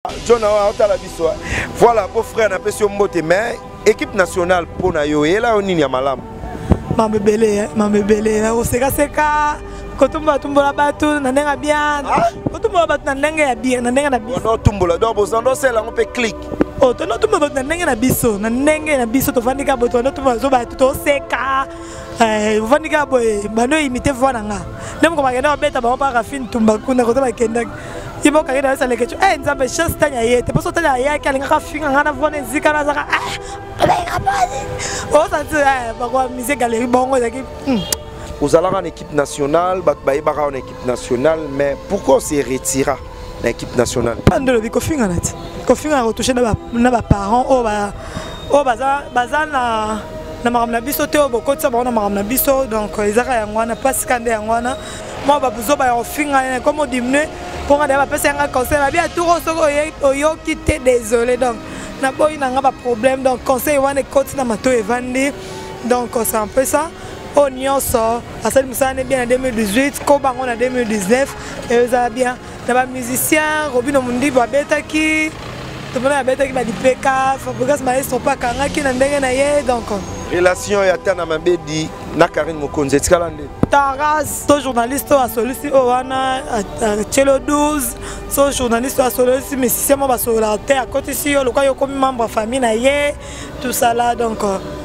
John aotala biso. Voilà, beau frère napesi yo mbote mais équipe nationale mpo na yo eyela yo nini ya malamu? Mambo ebele, mambo ebele. Nakosekaseka, kotumbola bato na ndenge ya bien, kotumbola bato na ndenge ya bien, na ndenge na biso. Otumbola donc bozando osala yango mpe clique. Oh, tonotumbola bato na ndenge na biso, na ndenge na biso tovandi kaka boye, tonotumbola zo bato toseka. Ovandi kaka boye, bando imite voix na nga. Nde moko bakenda babeta bango mpa Rafine Tumba kuna kote bakendaki. Ye moko akenda ayesa leketio, eh Nzambe chance tanya ye te, poso tanya ayaki alingaka afinga nga na voix na ezika nazaka ah osanti bakoamise galerie bongo ezalaki. Ozalaka na équipe nationale, bato bayebaka na équipe nationale, mais pourquoi on se retira na équipe nationale? Nde olobi kofingana ti kofingana kotouche na baparent oyo baza na makambo na biso te, oyo bokotisa bango na makambo na biso. Donc ezaka yango wana mpasi ka nde yango wana mwa babuzoba ya kofingana comme odiminue mpo nga deya bapesa yanga conseil babi aturo soki oyoki te désolé. Donc naboyi na nga baproblème, donc conseil wana ekoti na matoi evandi. Donc c'est un peu ça. Oyo nyonso asali mosala ne bien na 2018, kobango na 2019 ezala bien. Na bamusicien Robino Mundibo abetaki, tomona abetaki balipeka, Fabrigas maestro mpe akangaki na ndenge na ye. Donc relation ya Tana Mabedi na Karine Mokonzi etikala nde taras to journaliste oyo asolisi oyo wana tielo 12 so journaliste oyo asolisi musicien mo basololaka te, akotisi yo lokola yo okomi membre ya famille na ye, tout ça là. Donc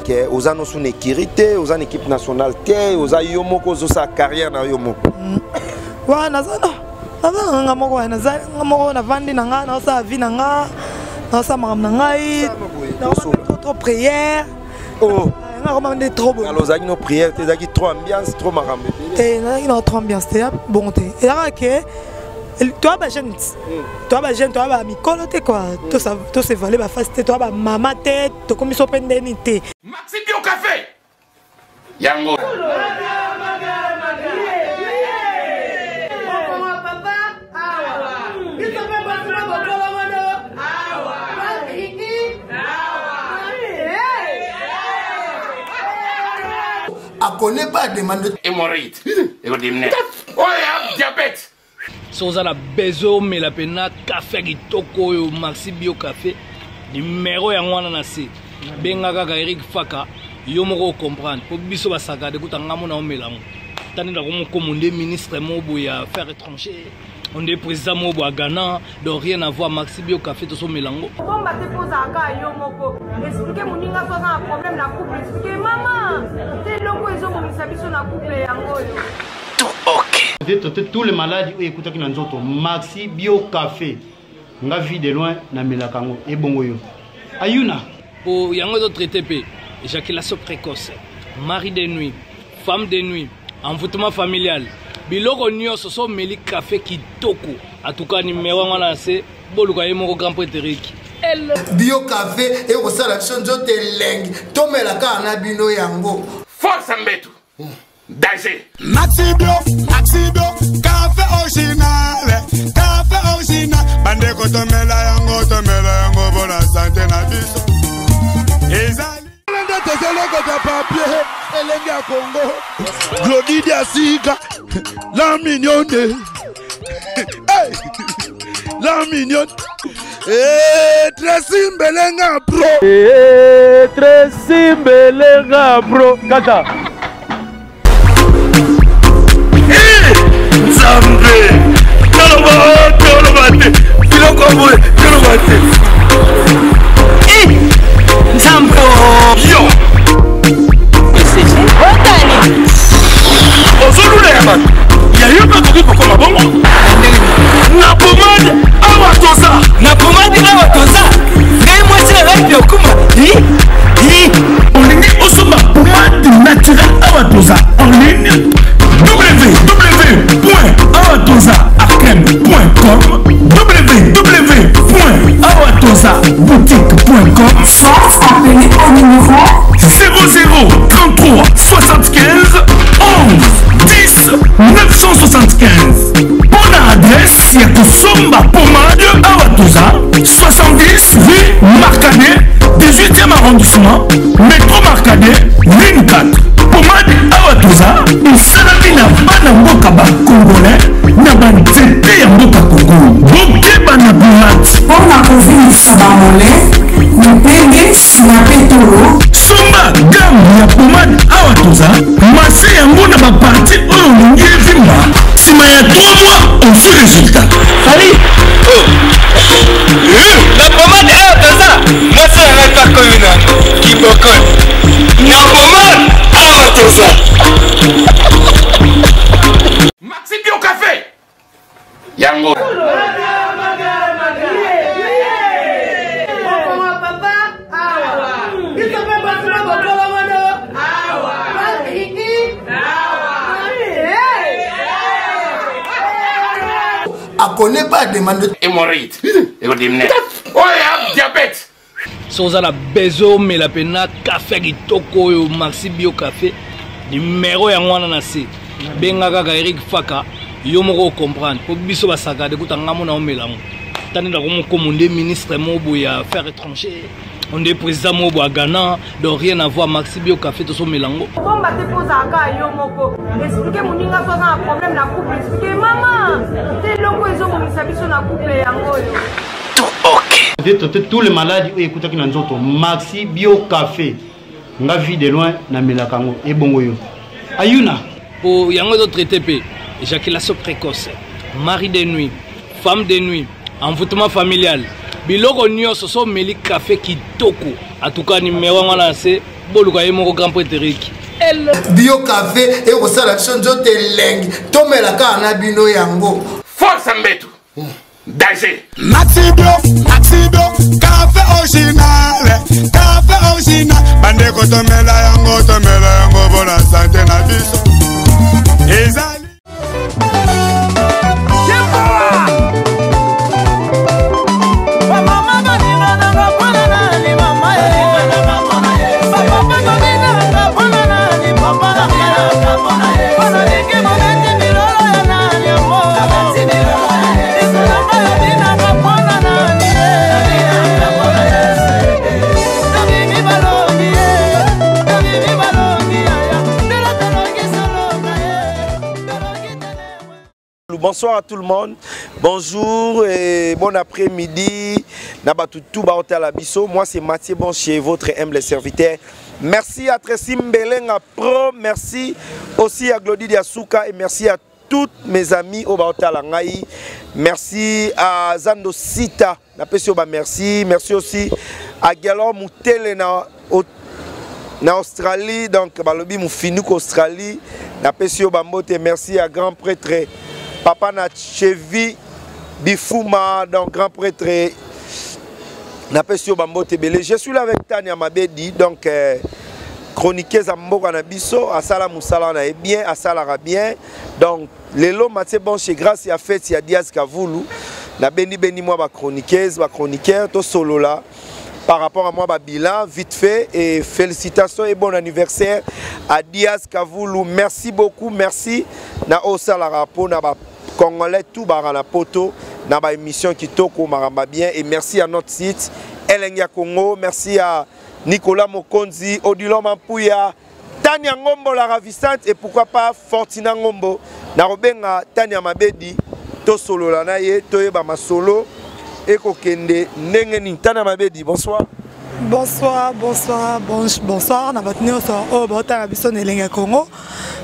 ke oza nosu na écurie te, oza na équipe nationale te, oza yo moko ozosala carrière na yo moko. Wa naza naza na nga moko, naza nga moko, navandi na nga, naosala vie na nga, naosala makambo na ngai, trop prière. Oh, nga koma nde trop boye. Alors ozalaki no prière te, ezalaki trop ambiance, trop makambo ebele. Te, nazalaki na trop ambiance te, bongo te. Ezalaka ke toya bajeune, toya bajeune, toya bamikolo te quoi, tosevale bafasi te, toya bamama te, tokomi so mpe ndeni te. Maxi Bio Café yango. Akone pas demande hémorroïde ekodimine oyo diabète. So oza na besoin omela mpena kafe ya kitoko oyo Maxi Bio Café, numero yango wana na se, benga kaka Eric Faka, yo moko ocomprendre mpo biso basakade kuta nga mona omela yango. Tani nakomokoma nde ministre moko boye ya affaires étrangères, onde président moko boye ya Ghana, donc rien à voir. Maxi Bio Café tosomela yango. Bomba te mpo ozalaka yo moko, explike moninga so aza na problème na couple, explike mama te eloko ezobongisa biso na couple yango oyo. Tout ok. Traiter tous les maladies oyo ekutaki na nzoto. Maxi Bio Café nga vie de loin namelaka yango ebongo yo ayuna. Po yango ezotraite mpe éjaculation précoce, mari de nuit, femme de nuit, envoûtement familial, biloko nyonso. So omeli café kitoko, en tout cas numéro yango wana se boluka ye moko grand prêtre Eric. Bio Café ekosala biso nzoto elengi, tomela kaka na bino yango. Force mbetu danger. Maxi Bio, Maxi Bio, café original, café original. Bandeko tomela yango, tomela yango bona santé na biso. Ezali. Nde tozolokota papier elenge ya Congo. Glodi Diasika, la mignonne. Hey! La mignonne. Eh, Tracy Mbelenga bro. Eh, Tracy Mbelenga bro. Kata. Nzambe toloba toloba te biloko boye toloba te. Nzambe yo ozolula ya bato ya yo mpe okoki kokoma bongo na pomade awa toza na pomade awa toza ngai mwasi na ngai mpe okuma. Olingi osomba pomade naturel awa toza en ligne www.awatozaacrem.com, www.awatozaboutique.com, soit appelez au numéro 00 33 75 11 10 975. Mpona adresse ya kosomba pomade awa toza 70 rue Marcadet, 18e arrondissement, métro Marcadet, ligne 4. Pomade awa toza esalami na bana mboka bacongolais na banzete ya mboka Kongo. Bokeba na pirate. Mpona Ezobikisa bamole, mipende, nsima mpe tolo. Somba gamme ya pomade awa toza mase yango na baparti oyo olingi evimba nsima ya 3 mois ozwi resultat. Salut! Oh. Eh, na pomade awa toza mwasi na ngai mpe akomi na kibokol na pomade awa toza. Maxi Bio Café yango. Akone pas demande hémorroïde ekodimne oyo diabète. Soki oza na besoin omela mpena kafe ya kitoko oyo Maxi Bio Café, numero yango wana na se, benga kaka Eric Faka, yo moko ocomprendre mpo biso basakade kuta nga mona omela yango tani nakomokomo nde ministre moko boye ya affaire étranger, onde président moko boye ya Ghana, donc rien à voir. Maxi Bio Café, tosomela yango. Bomba te mpo ozalaka yo moko, explike moninga so aza na problème na couple, explike mama te eloko ezobongisa biso na couple yango oyo. Traiter tous les maladies oyo ekutaki na nzoto. Maxi Bio Café, nga vie de loin namelaka yango, ebongo yo ayuna. Po yango ezotraite mpe éjaculation précoce, mari de nuit, femme de nuit, envoûtement familial, biloko nyonso. So omeli café kitoko, atuka nimero yango wana na se, boluka ye moko grand prêtre Eric. Bio Café ekosala biso nzoto elengi, tomela kaka na bino yango. Force mbetu danger. Maxi Bio, Maxi Bio, café original, café original. Bandeko tomela yango, tomela yango bona sante na biso. Ezali. Bonsoir à tout le monde, bonjour et bon après-midi. Nabatutu Baota Biso, moi c'est Mathieu Bonchier, votre humble serviteur. Merci à Tracy Mbelenga Pro, merci aussi à Glody Diasuka et merci à toutes mes amis au Baota Langai. Merci à Zando Sita, napesi merci. Merci aussi à Galor Moutele na, na Australie, donc balobi Moufinuk Australie, napesi bambote. Merci à grand prêtre Papa na Chevi Bifouma, donc grand prêtre napesi yo bambote ebele. Je suis là avec Tania Mabedi, donc chroniqueuse ya mboka na biso, asala mosala na ye bien, asalaka bien. Donc lelo Mathieu Bonche, grâce ya fête ya Diaz Kavulu, nabendi bendi mwa bachroniqueuse, bachroniqueur, tosolola par rapport à moi bilan vite fait. Et félicitations et bon anniversaire à Diaz Kavulu, merci beaucoup, merci na osalaka mpona ba congolais tout bara na poto na ba émission kitoko maramba bien. Et merci à notre site Elengi Congo, merci à Nicolas Mokonzi, Odilon Mampuya, Tania Ngombo la ravissante et pourquoi pas Fortina Ngombo. Na robenga Tania Mabedi tosolola na ye, toyeba masolo ekokende ndenge nini. Tania Mabedi, bonsoir. Bonsoir, bonsoir, bonsoir na bato nyonso oyo baotala biso na Elengi ya Congo.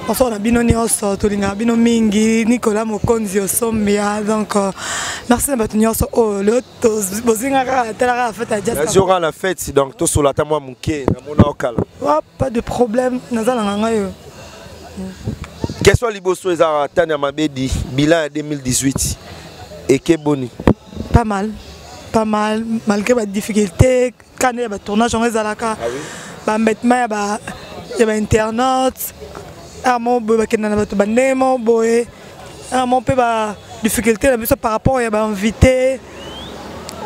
Bonsoir na bino nyonso, tolingaka bino mingi. Nicolas Mokonzi Osombia, donc merci na bato nyonso oyo lelo bozingaka talaka fête ya Jazz. Nazioka na fête, donc tosola ata mwa moke namona okala. Oh, pas de problème, nazalanga ngai oyo. Question liboso ezalaka Tania Mabedi, bilan ya 2018 eke boni? Pas mal, pas mal, malgré ba difficulté kanda ya ba tournage yango ezalaka, bambêtement ya ba internaute amo boye, bakenda na bato bandenge moko boye amo mpe ba difficulté na biso par rapport ya ba invité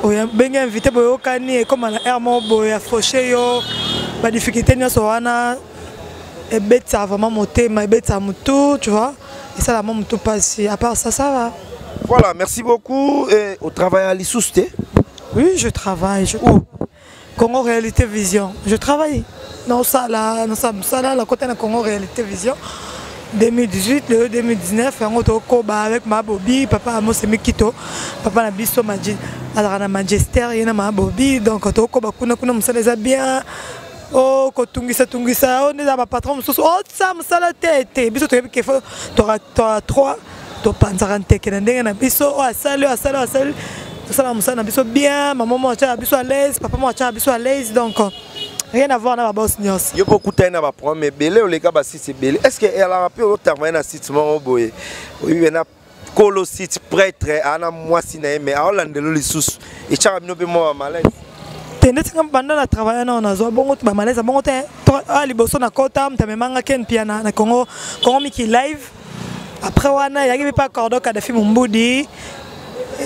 oyo benge invité boye okani ekóma na aire moko boye afauche yo, ba difficulté nyonso wana ebetisaka vraiment motema, ebetisaka motu, tu vois, esalaka mwa motu mpasi. À part ça, ça va. Voilà, merci beaucoup. Et au travail à l'Issouste? Oui, je travaille. Je... Où? Congo Réalité Vision. Je travaille dans ça, là, dans ça, ça, là, la côté de Congo Réalité Vision. 2018 lelo 2019 yango tokoba avec ma bobi, papa Amos Mikito, papa na biso azalaka na Manchester, ye na ma bobi. Donc tokoba kuna kuna, mosala eza bien. O kotungisa tungisa, o nde eza bapatron mosusu otsa mosala te te. Biso toyebi ke fo toa 3, topanzaka nteke na ndenge na biso. Oyo asali, oyo asali, oyo asali, tosala mosala na biso bien. Mama mo atiaka biso à l'aise, papa mo atiaka biso à l'aise, donc rien à voir na baboss nyonso. Yo mpo okutani na baprogramme ebele, oleka basite ebele. Est ce que elaka mpe otravaille na site moko boye, oyebi na kolo site, prêtre ana mwasi na ye, mais aolandelo lisusu, etiaka bino mpe mwa bamalaise? Te, ndeti nga banda na travaille nao, nazwa bongo bamalaise bongo te. A liboso na kota, moto amemanga Ken Pia na Congo, Congo Miki Live. Après wana eyaki mpe pa Cordon Kadafi Mombudi.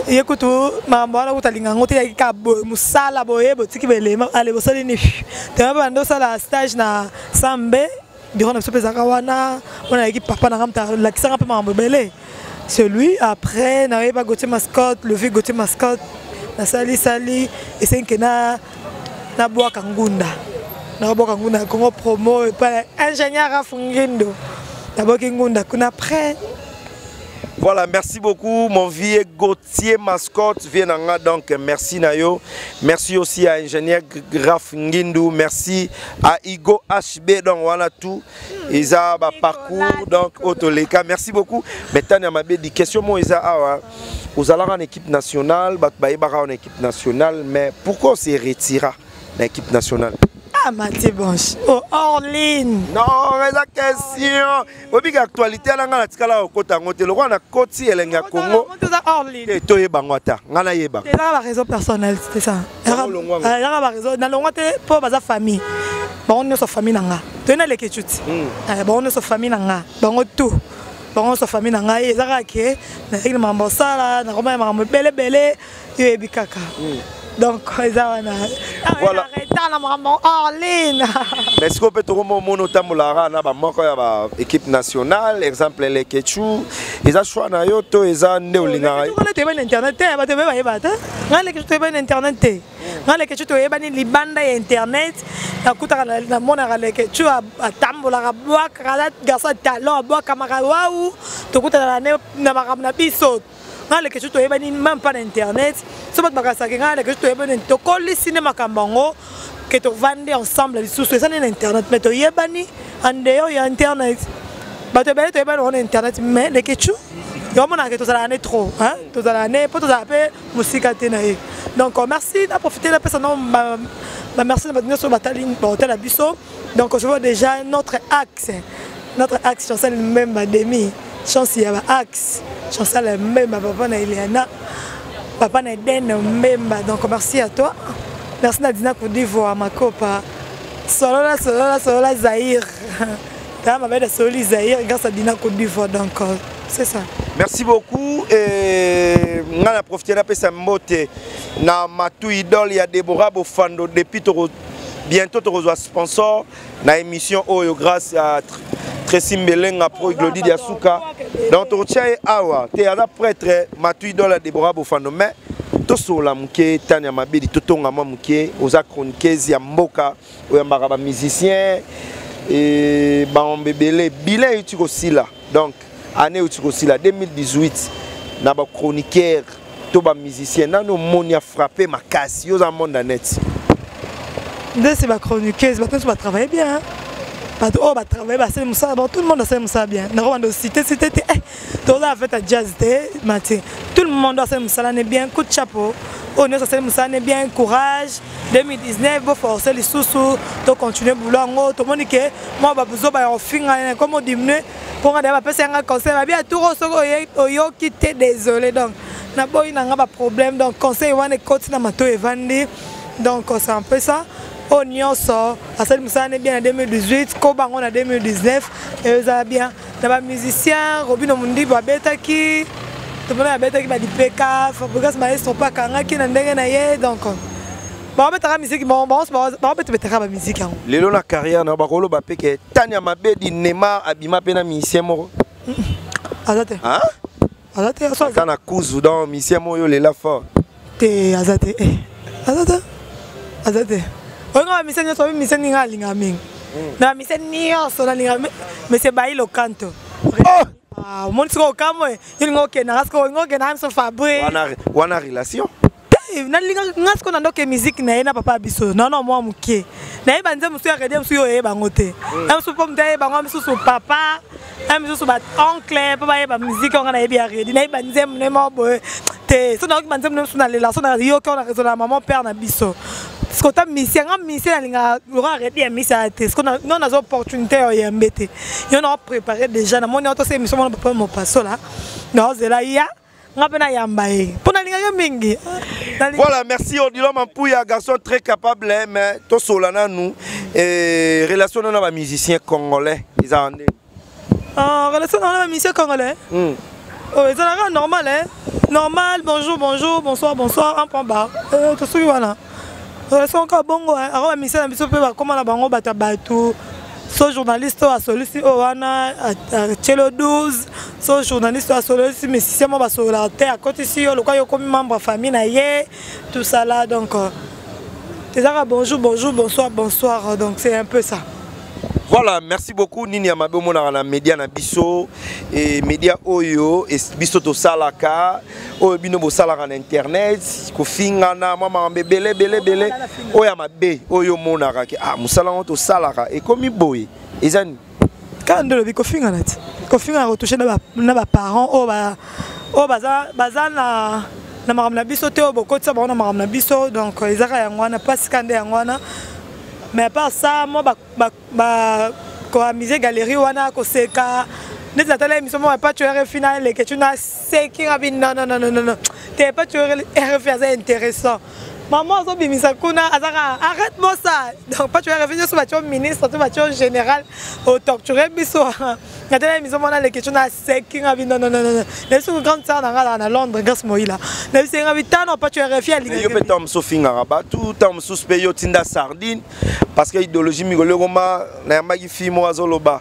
Ye kutu makambo wana kutu alinga yango te. Eyaki kaka boye, mosala boye, botiki belema, ale bosali nini. Tema banda osala stage na Sambe, bureau na biso mpe ezalaka wana. Wana ayaki papa na nga, moto alakisanga mpe makambo ebele, celui. Après nayeba Gautier Mascotte, le vieux Gautier Mascotte, nasalisali esengi ke na nabwaka ngunda, nabwaka ngunda ya Congo Promo epai ingénieur Afungindo, nabwaki ngunda kuna après. Voilà, merci beaucoup, mon vieux Gauthier Mascotte, vieux na nga, donc merci na yo. Merci aussi à ingénieur Graf Ngindu, merci à Igo HB, donc voilà tout. Eza ba parcours, donc Otoleka, merci beaucoup. Mais Tania Mabedi, question moi eza awa, ozalaka en équipe nationale, bat bayebaka en équipe nationale, mais pourquoi on s'est retiré dans l'équipe nationale? Ah, Mathieu Bonche, oh, Orline. Non, mais la question. Obika actualité ala nga natikala kokota yango te, lokola nakoti elenge ya Congo te, toyeba yango ata nga nayeba. Ezaka baraison personnelle, c'est ça. Ezaka baraison, nalongwa te mpo baza famille, bango nyonso famille na nga. Toye na leke cuti, bango nyonso famille na nga, bango tout, bango nyonso famille na ngai. Eza kaka ke nazalaki na makambo osala, nakoma ya makambo ebelebele, yo oyebi kaka. Donc eza wana. Voilà. Retard na makambo Orline. Mais sikoyo mpe tokomomona otambolaka na bamoko ya baéquipe nationale, exemple Lekechu. Eza choix na yo to eza nde olingaka? Wana toyebani na internet te, bato ebele bayeba te. Ngai Lekechu toyebani na internet te. Ngai Lekechu toyebani libanda ya internet. Nakutaka, namonaka Lekechu atambolaka, abwakaka, aza garçon talon, abwakamaka wau. Tokutana na makambo na biso. Ngai Lekechu toyebani même pas na internet. So bato bakasaki ngai Lekechu toyebani, tokolisi nde makambo yango ke tovandi ensemble lisusu. Eza nde na internet, mais toyebani en dehors ya internet. Bato ebele toyebani bango na internet, mais Lekechu yomonaka ke tozalaka ne trop, tozalaka ne mpo tozala mpe mosika te na ye. Donc merci, na profite napesa no bamerci na bato nyonso batali bahotel ya biso. Donc je vois déjà notre axe, notre axe Chancel Mbemba, demi chance ya ba axe Chancel Mbemba, papa na Eliana, papa na Eden Mbemba. Donc merci à toi, merci na Dina Kudivoa Makopa, solola solola solola Zaïre, tala mabele sololi Zaïre grâce à Dina Kudivoa. Donc c'est ça. Merci beaucoup. Et nga na profiter napesa mbote na Matu Idole ya Deborah Bofando. Depuis toko bientôt tokozwa sponsor na émission oyo grâce à Tracy Mbelenga pro Glody Diasuka. Donc tokotia ye awa te, aza prêtre Matu Idole ya Deborah Bofando. Mais tosola moke, Tania Mabedi, totonga mwa moke. Oza chroniqueuse ya mboka, oyambaka bamusicien e bango ebele. Bilan euti kosila, donc année euti kosila 2018, na bachroniqueur to bamusicien nano omoni afrappe makasi yo oza monde ya net? Nde c'est bachroniqueuse, bato nyonso batravaille bien, bato oyo batravaille, basali mosala. Bon, tout le monde asali mosala bien. Nakobanda ocité cité te, toza afete ya jazz te, Matie. Tout le monde asali mosala ne bien, coup de chapeau. Oyo nyonso asali mosala ne bien, courage. 2019 boforce lisusu, tocontinue boulot yango. Tomoni ke mwa babuzoba ya kofinga comme odiminue, mpo nga daya bapesa yanga conseil, babi atour soki oyoki te, désolé. Donc naboyi na nga baproblème. Donc conseil wana ekoti na matoi, evandi. Donc c'est un peu ça. Oyo nyonso asali mosala ne bien na 2018, ko bango na 2019 ezala bien. Na bamusicien, Robino Mundibo abetaki, tomona abetaki badipeka, Fabrigas maestro mpe akangaki na ndenge na ye. Donc baobetaka misiki, baobetebetaka bamisiki yango. Lelo na carrière na bakoloba mpe ke Tania Mabedi Neymar abima mpe na musicien moko? Aza te, aza te. Aza na kuzu, donc musicien moko oyo lela fort? Te, aza te, aza te, aza te. Oyo nga bamisien nyonso, babi misien ninga alingaka mingi. Na bamisien nyonso nalingaka monsieur Bayi Lokanto. Ah, omoni sikoyo okamwe yo linga okendaka sikoyo olinga okendaka biso fabre wana relation te nalinga nga sikoyo nandoke musique na ye na papa ya biso nano mwa moke nayeba nze mosusu ya redie mosusu yo oyeba yango te na mosusu mpo moto ayeba yango mosusu papa na misusu ba oncle mpo bayeba musique yango nayebi ya redi nayeba nzembo ne moko boye te so nayoki banzembo ne mosusu nalela so nayoki wana raison na maman père na biso siko ta misie nga misie nalingaka lokola redi ya misi aya te siko no naza opportunité ya oyambe te yo na oprépare déjà namoni otosala émission mona papa mopasola naozela ya nga mpe nayamba ye mpo nalingaki mingi. Voilà, merci Odilon Mampouya, garçon très capable, hein, mais tosola nanu et relation na ba musicien congolais eza nde. Ah, relation na ba musicien congolais. Oh, ezalaka normal, hein? Normal, bonjour, bonjour, bonsoir, bonsoir, un point barre. Tosuki wana. Relation kaka bongo, hein? Ako ba musicien na biso mpe bakóma na bango bato ya bato. So journaliste oyo asolisi oyo wana atielo 12, so journaliste oyo asolisi musicien mo basololaka te, akotisi yo lokola yo okomi membre ya famille na ye, tout ça là. Donc ezalaka bonjour, bonjour, bonsoir, bonsoir, donc c'est un peu ça. Voilà, merci beaucoup Nini ya mabe omonaka na média na biso e média oyo biso tosalaka oyo bino bosalaka na internet, kofingana mwa makambo ebele ebele ebele oyo ya mabe oyo omonaka ke ah, mosala yango tosalaka ekomi boye, eza nini? Kaka nde olobi, kofingana ti kofingana, kotouche na baparent oyo baza na makambo na biso te, oyo bokotisa bango na makambo na biso. Donc ezaka yango wana, mpasi ka nde yango wana. Mais à part ça, moi koamise galerie wana, koseka neti natala émission moko epa tu RFI na eleke tu naseki nga bi non, non, non, non, non, te, epa tu RFI aza intéressant, mama azobimisa kuna azaka arrête moi ça. Donc pa tu RFI nyonso batio ministre to batio général otorture biso. Natala émission moko naleke tu naseki nga bi non, non, non, non. Nayebi soki grande sœur na nga azala na Londres, Grâce Moila, nayebi nga bi tano pa tu RFI alingi. Yo mpe ntango mosusu ofingaka bato, ntango mosusu mpe yo tinda sardine, parce que idéologie mikolo ekoma. Nayambaki fille moko azoloba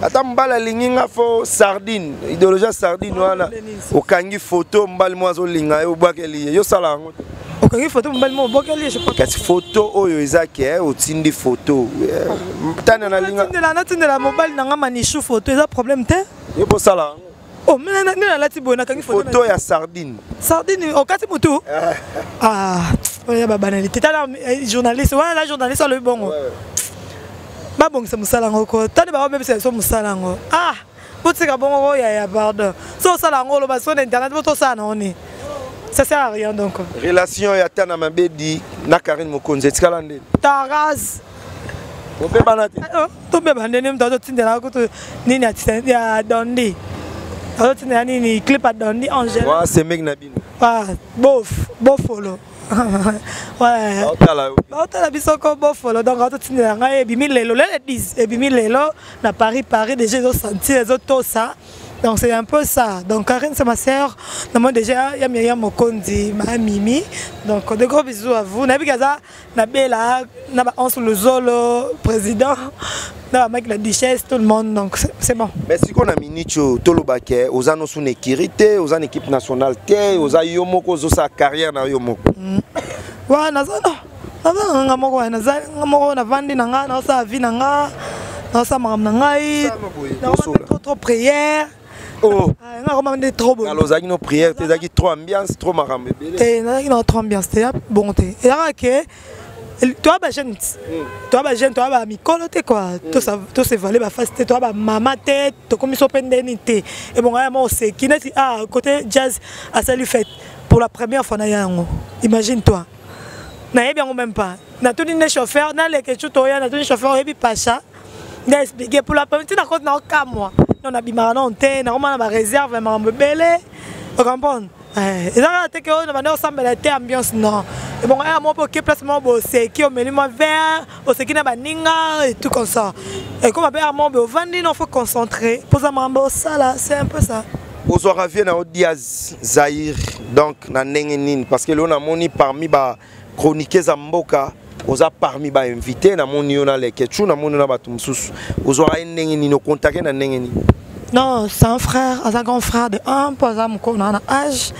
ata mobali alingi nga fo sardine, idéologie ya sardine wana, okangi photo mobali moko azolinga ye, obwakeli ye, yosala yango te. Okangi photo mobali moko, obwakeli ye, je crois. Kasi photo oyo eza ke otindi photo tani nalinga. Natindela mobali na nga Manishu photo, eza problème te. Ye bosala yango. Oh, nde nalati boye, nakangi photo ya sardine. Sardine okati mutu, ah, oyo babanalité. Tala journaliste wana, la journaliste alobi bongo, babongisa mosala yango ko tani babebisa biso mosala yango. Ah, botika bongo ko yaya, pardon. So osala yango, oloba so na internet bo tosala nango nini? Ça sert à rien donc. Relation ya Tana Mabedi na Karine Mokonzi etikala ndeni? Taras. Obebana te? Tobeba ndeni? Moto azotindela kutu nini ya Dondi, azotindela nini, clip ya Dondi Angel. Wa semeki na bino. Bof bofolo, baotala biso ko bofolo. Donc azotindela ngai, ebimi lelo, lelo 10, ebimi lelo na Paris. Paris déjà ezosentir, ezotosa. Donc c'est un peu ça. Donc Karine, c'est ma sœur. Moi déjà, il y a Myriam Mokondi, ma Mimi. Donc de gros bisous à vous. Nabi Gaza, Nabela, Naba Hans Luzolo, président, Naba Mike la Duchesse, tout le monde. Donc c'est bon. Mais si on a minute, tolobake, oza no sous écurie, oza équipe nationale te, oza yo moko ozo sa carrière na yo moko. Ouais, naza no. Naza nga moko, naza nga moko na vandi na nga, na sa vie na nga. Naza makambo na ngai. Trop trop prière. Oh. Nga koma nde trop boye. Ozalaki no prière te, ezalaki trop ambiance, trop makambo ebele. Te, nazalaki na trop ambiance te, bongo te. Ezalaka ke toya bajeune, toya bajeune, toya bamikolo te quoi, tosevale bafasi te, toya bamama te, tokomi so mpe ndeni te. Ebongo ya ma oseki neti ah côté jazz asali fête pour la première fois na yango, imagine toi, nayebi yango même pas. Natuni nde chauffeur naleke cu toya, natuni chauffeur oyebi Pacha, nde expliqué pour la première ntina kote na okamwa. Non, nabimaka nano te, nakoma na baréserve ya makambo ebele, ocomprendre? Eza kaka te ke oyo na banda osambela te, ambiance non. Ebongo ya moko mpe oke place moko boye, oseki, omeli mwa verre, oseki na baninga et tout comme ça. Ekoma mpe ya moko boye, ovandi, non, faut concentrer mpoza makambo osala, c'est un peu ça. Ozwaka vie na yo Diaz Zaire donc na ndenge nini? Parce que lelo namoni parmi ba chroniqueuse ya mboka, oza parmi bainvité, namoni yo na Lekechu, namoni yo na bato mosusu. Ozwaka ye ndenge nini? Okontake na ndenge nini? Non, c'est un frère, un grand frère de un, mpo aza mokolo na âge.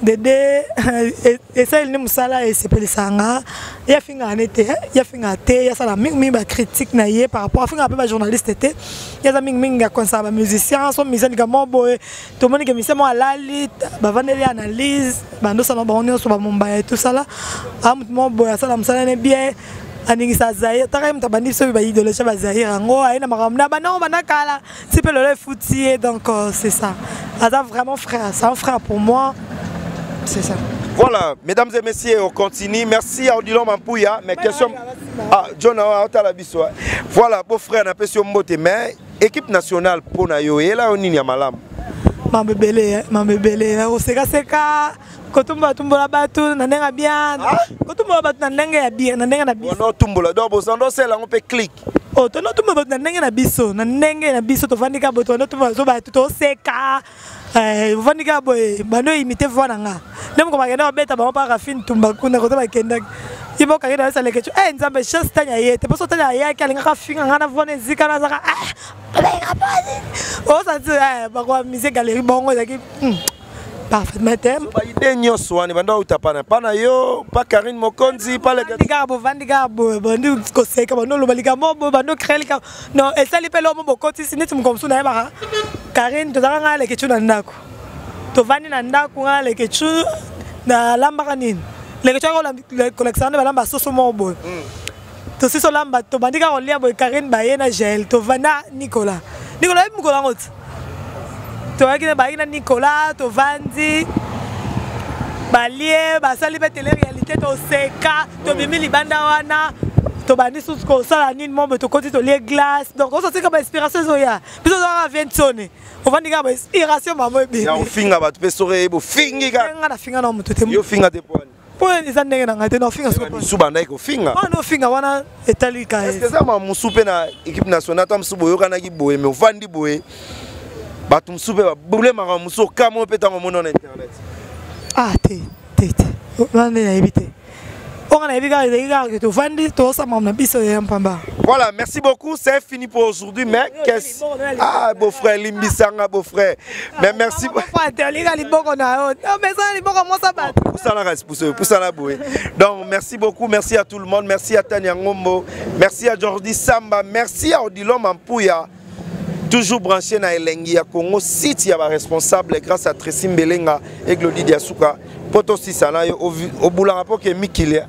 Dede esaleli nde mosala esepelisaka nga. Ye afingaka ne te, ye afingaka te, ye asala mingimingi bacritique na ye par rapport afingaka mpe bajournaliste te. Ye aza mingimingi akonisaka bamusicien, so musicien likambo moko boye tomoni ke musicien moko alali, bavandeli analyse bandosala bango nyonso bamombaya etosala a motu moko boye asala mosala ne bien, aningisa Zaire taka ye moto abandi biso baidéologie ba Zaire yango aye na makambo na banango banda kala ti mpe lelo efuti ye. Donc c'est ça, aza vraiment frère, c'est un frère pour moi, c'est ça. Voilà, mesdames et messieurs, on continue. Merci à Odilon Mampouya. Mais question. Ah, John, otala biso. Voilà, beau frère, napesi yo mbote, mais équipe nationale pona yo, ela nini ya malamu? Mambo ebele, mambo ebele, kosekaseka, kotumbola tumbola bato na ndenge ya bien, kotumbola bato na ndenge ya bien, na ndenge na biso. Bono tumbola, donc bozando osala yango mpe clique. Oh, tono tumbola bato na ndenge na biso, na ndenge na biso, tovandi kaka boye, tono tumbola so bato, toseka, ovandi kaka boye, bando imite voix na nga nde moko bakenda babeta bango mpa Rafine Tumba kuna kote bakendaki ye moko akenda asaleke cu e Nzambe chance tanya ye te mposo tanya ayaki alingaka finga nga na voix na ezika nazaka osanti bakoamise galerie bongo ezalaki parfaitement te. Baide nyonso wana banda outa pana pana yo pa Karine Mokonzi pa kaka bovandi kaka boye, bandi koseka, bandi oloba likambo boye, bandi ocrée likambo non esali mpe lomo bokotisi neti moko mosusu nayebaka Karine. Tozalaka ngai Lekecu na ndako, tovandi na ndako ngai Lekecu nalambaka nini, Lekecu kolakisaka nde balamba soso moko boye. Tosisi olamba, tobandi kaka kolia boye, Karine baye na Gel, tovanda Nicolas, Nicolas oyebi mokolo yango ti toyaki na bayaki na Nicolas, tovandi, balie, basali mpe télé réalité, toseka, tobimi libanda wana, tobandi susu kosala nini mo boye, tokoti, tolie glace. Donc osotika bainspiration ezoya biso, ozalaka viensone, ovandi kaka bainspiration mamo ebimi. Ya kofinga bato mpe soki eyeba ofingi kaka. Nga nafinga na moto te. Yo finga te po ani? Mpo eza ndenge na ngai te na ofinga. Mosusu bandaki kofinga. Wana ofinga wana etali ka. Est-ce que eza ma mosusu mpe na équipe nationale, ata mosusu boyokanaki boye, mais ovandi boye, bato mosusu mpe babule makambo mosusu, okamo mpe ntango omoni na internet? Ah, te te te, wana nde nayebi te. Onga nayebi kaka ezalaki kaka tovandi, tozosala na biso ya mpamba. Voilà, merci beaucoup. C'est fini pour aujourd'hui. Mais qu'est-ce. Ah, beau-frère, Limbisanga, beau-frère. Mais merci. Olinga liboko na yo, mais eza liboko mosa bato. Poussala reste, pousse, poussala boué. Donc, merci beaucoup. Merci à tout le monde. Merci à Tania Ngombo. Merci à Jordi Samba. Merci à Odilon Mampouya. Toujours branché na Elengi ya Congo, site ya ba responsable grâce à Tracy Mbelenga et Glody Diasuka. Poto sisana yo obulanga po ke mikili.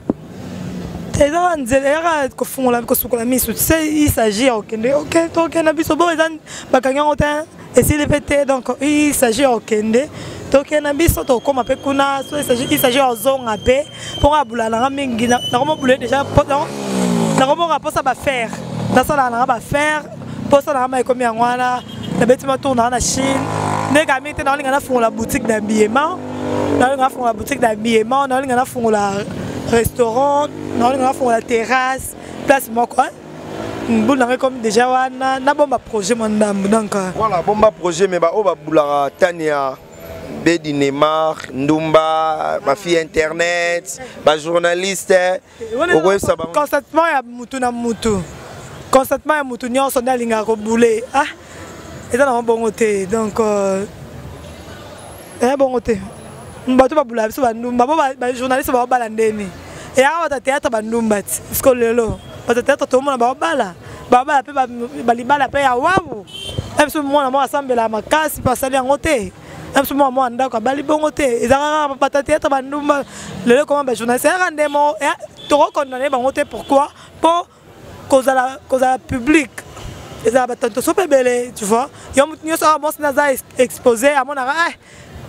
Ezaka nzela eyaka kofungola kosukola miso se il s'agit ya kokende. Ok, tokende biso bo eza bakangi yango te, esili mpe te. Donc il s'agit ya kokende, tokende biso, tokóma mpe kuna. So il s'agit ya kozonga mpe mpongo abula nanga mingi, nakomobule déjà, nakomoka mposa bafaire, nasalaka nanga bafaire mposa nanga ma ekomi yango wana. Nabeti matour nanga na Chine nde kaka mingi te. Naolinga nafungola boutique d'habillement, naolinga nafungola boutique d'habillement, naolinga nafungola restaurant, naolinga nafungola terrasse place moko mbulu nanga ekomi déjà wana, nabomba projet mwa ndambu donc. Voilà, bomba projet, mais baoyo babulaka Tania Bedi, Neymar, ndumba, bafille internet, bajournaliste, okoyebisa bango? Consentement ya mutu na mutu, consentement ya mutu nyonso nde alingaka kobule. Ah, eza nango bongo te. Donc eya bongo te. Bato babulaka biso bandumba bo bajournaliste baobala ndeni eyaka bato ya théâtre bandumba ti parceke lelo bato ya théâtre tomona baobala, babala mpe balibala mpe ya wawu na biso. Mwana moko asambelaka makasi mpe asali yango te na biso. Mwana mwana ndako abali bongo te. Ezalaka kaka bato ya théâtre bandumba, lelo ekoma bajournaliste. Eyaka nde moko tokokondane bango te. Pourquoi? Mpo kozala public ezala bato so mpe ebele, tu vois, yo motu nyonso awa mwasi naza exposé, amonaka eh,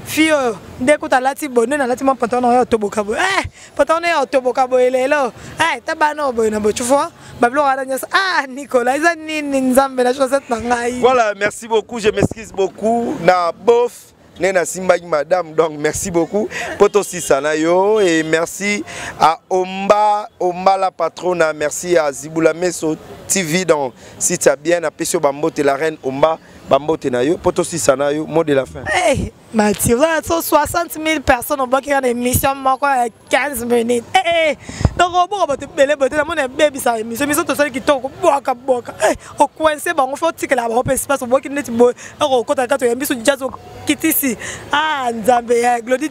fille oyo nde kuta alati boye, nde nalati mwa pantalon oyo otoboka boye, eh, pantalon oyo otoboka boye lelo, eh, ta bana oyo boye na boye, tu vois, babiloko wana nyonso. Ah, Nicolas, eza nini? Nzambe na chaussette na ngai. Voilà, merci beaucoup, je m'excuse beaucoup na bof nde nasimbaki madame. Donc merci beaucoup po tosisa na yo et merci à Omba Omba la patrona, merci à Zibula Meso TV. Donc si tu as bien napesi yo bambote, la reine Omba. Bambote na yo, poto sisa na yo, mot de la fin. Hey, Mathieu, vous avez 60 000 personnes au qui une émission moko ya 15 minutes. Eh, eh, donc oboko bato ebele bote na mona ebebisa émission, émission tosali kitoko bwaka bwaka. Eh, ocoince bango fo otikela bango mpe espace obwaki neti boye okokota kati oyambi so jazz okitisi. Ah, Nzambe ya Glody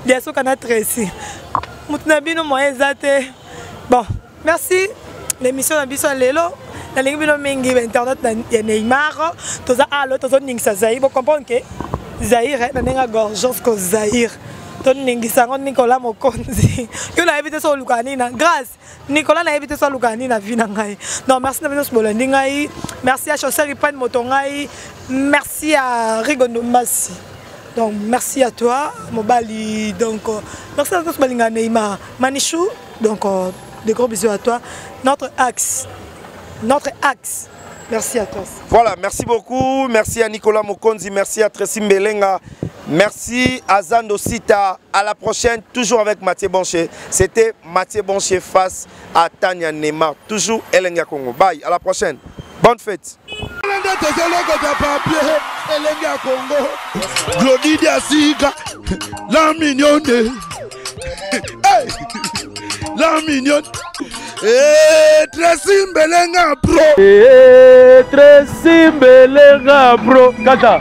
Diasoka na Tracy. Moto na bino moyen eza te. Bon, merci. L'émission na biso ya lelo nalingi bino mingi bainternet ya Neymar toza alo tozoningisa Zaire bocomprendre ke Zaire na ndenge ya gorgeance ko Zaire toningisa yango Nicolas Mokonzi yo nayebi te so olukaka nini na grâce Nicolas nayebi te so alukaka nini na vie na ngai. Donc merci na bino nyonso bolandi ngai, merci à Chausseur Ipane moto ngai, merci à Rigondo Mbasi. Donc merci à toi mobali, donc merci à tous balinga Neymar Manichou, donc de gros bisous à toi, notre axe, notre axe. Merci à toi. Voilà, merci beaucoup. Merci à Nicolas Mokonzi, merci à Tracy Mbelenga, merci à Zando Sita. À la prochaine, toujours avec Mathieu Boncher. C'était Mathieu Boncher face à Tania Neymar. Toujours Elengi Congo. Bye, à la prochaine. Bonne fête. Elengi ya Congo, Glody Diasika, la mignonne. Hey, la mignonne. Eh, Tracy Mbelenga pro. Eh, Tracy Mbelenga pro. Kata.